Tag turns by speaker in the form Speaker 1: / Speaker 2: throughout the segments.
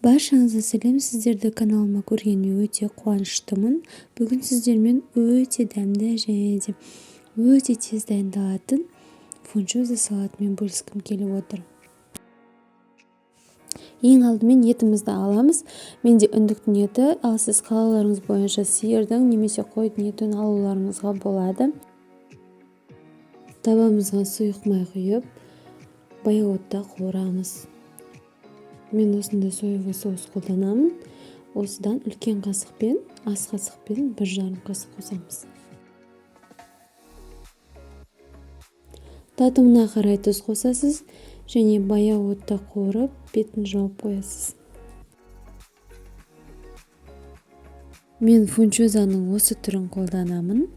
Speaker 1: Баршаңызға сәлем, сіздерді каналыма көргеніме өте қуаныштымын. Бүгін сіздермен өте дәмді және де өте тез дайындалатын фунчоза салатымен бөліскім келіп отыр. Ең алдымен етімізді аламыз. Менде үндіктің еті, ал сіз қалауларыңыз бойынша сиырдың немесе қойдың етін алуларыңызға болады. Табамызға сұйық май құйып, баяу отта қуырамыз. Мен осындай соевый соус қолданамын. Осыдан үлкен қасықпен, ас қасықпен 1,5 қасық қосамыз. Татымына қарай тұз қосасыз және баяу отта қуырып, бетін жауып қоясыз. Мен фунчозаның осы түрін қолданамын.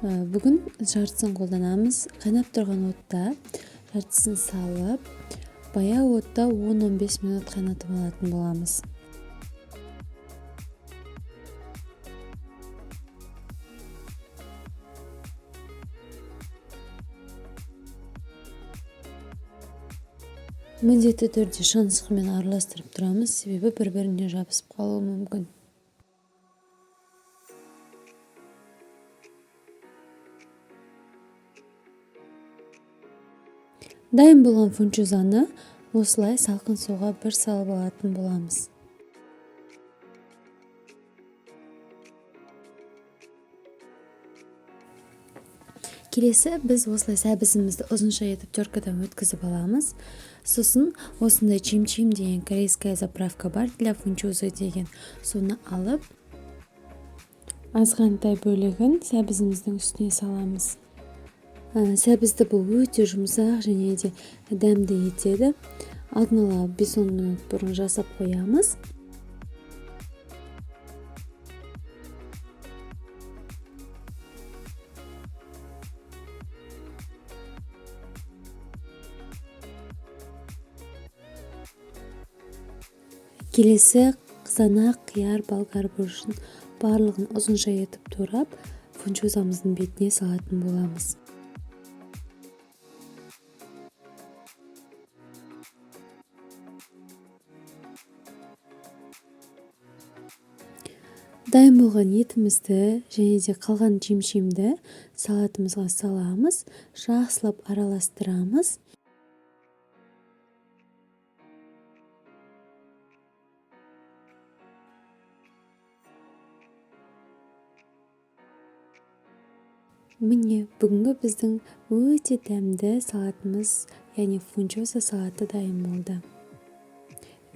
Speaker 1: Бүгін жартысын қолданамыз. Қайнап тұрған отта жартысын салып, баяу отта 10-15 минут қайнатып алатын боламыз. Міндетті түрде шанышқымен араластырып тұрамыз, себебі бір-біріне жабысып қалуы мүмкін. Дайын болған фунчозаны осылай салқын суға бір салып алатын боламыз. Келесі біз осылай сәбізімізді ұзынша етіп теркадан өткізіп аламыз. Сосын осындай чим-чим деген корейская заправка бар для фунчозы деген. Соны алып, азғантай бөлігін сәбізіміздің үстіне саламыз. Сәбізді бұл өте жұмсақ және де дәмді етеді. Алдын ала 5-10 минут бұрын жасап қоямыз. Келесі қызанақ, қияр, болгар бұрышын барлығын ұзынша етіп турап, фунчозамыздың бетіне салатын боламыз. Дайын болған етімізді және де қалған жемшемді салатымызға саламыз, жақсылап араластырамыз. Міне, бүгінгі біздің өте дәмді салатымыз, яғни фунчоза салаты дайын болды.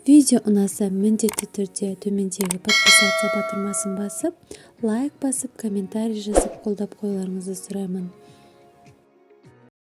Speaker 1: Видео ұнаса, міндетті түрде төмендегі подписаться батырмасын басып, лайк басып, комментарий жазып қолдап қоюларыңызды сұраймын.